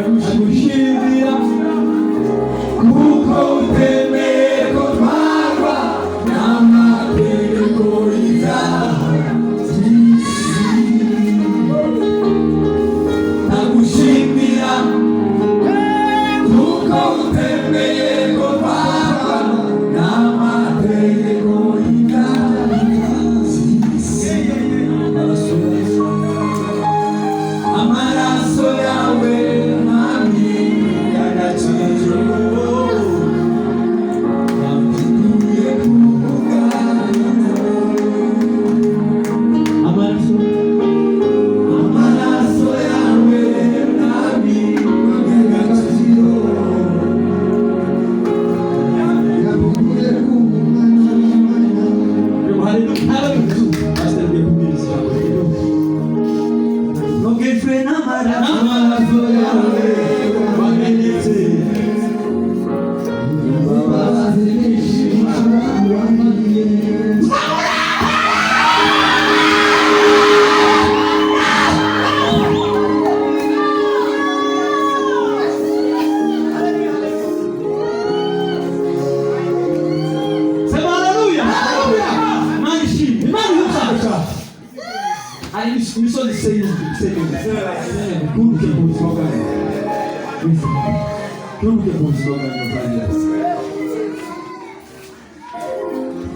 Ndagushimira kuko utemeye ko twarwa n'amategeko y'ibyaha by'isi. Ndagushimira kuko utemeye ko twarwa n'amategeko y'ibyaha by'isi. Amaraso yawe mwami y'agaciro yampinduye kubugana. Amaraso, amaraso yawe mwami y'agaciro yampinduye kuba umwana w'Imana. Haleluya. Pastor agiye kubwiriza ijambo rero. Nogejwe n'amaraso yawe wamenetse. Imbabazi n'ishimwe wangiriye. Sema haleluya. Imana ishimwe. Imana ihimbaza. Hari imisozi isenyuka, isenyuka. Nturuke ku buzima bwanyu. Nturuke ku buzima bwanyu bwanyu.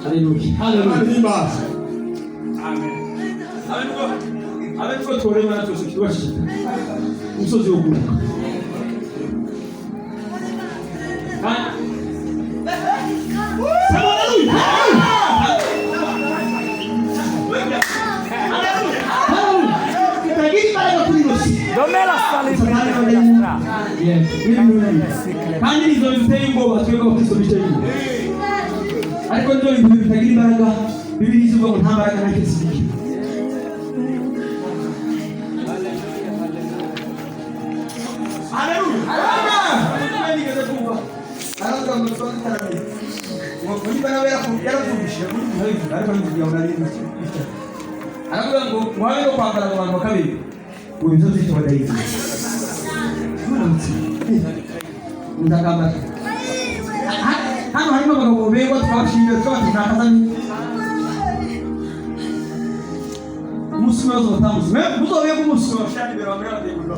Haleluya. Haleluya. Abe nibwo tworeba natwe tubashije umusozi wo kuruka. Sema haleluya. Haleluya. Kitagira imbaraga kuri ino si. Kandi nizo biteye ubwoba twebwe abakristo bicaye inyuma, ariko nibyo bintu bitagira imbaraga. Bibiliya ivuga ngo nta mbaraga nta kesi bigira. Haleluya. Nigeze kumva aravuga ngo twadutaramiye ngo niba nawe yarabyumvishije muri umuntu abivuga, ariko abivugira ngo nari bicaye, aravuga ngo muhabe no kwambara mu bantu bakabiri ngo bizo byitwa badayizi ndakambara. Hano harimo abagabo begwa, tukabashimira, tukabati ntakazanye umunsi umwe bazobatamuzi muzobega umunsi umwe bashaka imbere bambere bategurwa.